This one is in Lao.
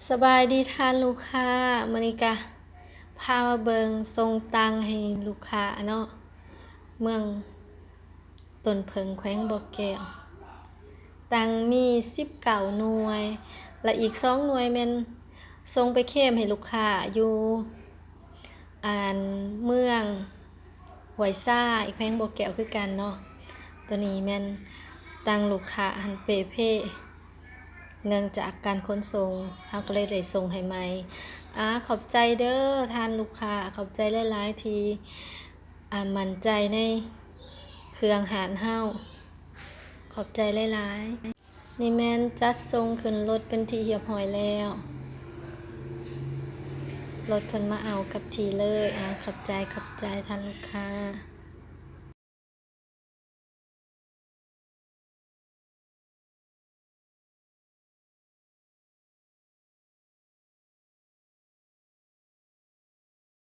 ສະບາຍດີທ່ານລູກຄ້າ, ມື້ນີ້ກະພາມາເບິ່ງສົ່ງຕັ່ງໃຫ້ລູກຄ້າເນາະ, ເມືອງຕົ້ນເຜິ້ງ ແຂວງບໍ່ແກ້ວ. ຕັ່ງມີສິບເກົ້າໜ່ວຍ ແລະ ອີກສອງໜ່ວຍແມ່ນສົ່ງໄປເຄມໃຫ້ລູກຄ້າຢູ່ ອັນ ເມືອງຫ້ວຍຊາຍ ແຂວງບໍ່ແກ້ວຄືກັນເນາະ. ໂຕນີ້ແມ່ນທາງລູກຄ້າຫັ້ນເປ່ເພ ເນື່ອງຈາກການຂົນສົ່ງ ເຮົາກໍເລີຍໄດ້ສົ່ງໃຫ້ໃໝ່. ອາ ຂອບໃຈເດີທ່ານລູກຄ້າ, ຂອບໃຈຫຼາຍໆທີ່ ອາ ໝັ້ນໃຈໃນເຄື່ອງຮ້ານເຮົາ, ຂອບໃຈຫຼາຍໆ. ນີ້ແມ່ນຈັດສົ່ງຂຶ້ນລົດເປັນທີ່ຮຽບຮ້ອຍແລ້ວ, ລົດເພິ່ນມາເອົາກັບທີ່ເລີຍ. ອາ ຂອບໃຈ, ຂອບໃຈທ່ານລູກຄ້າ.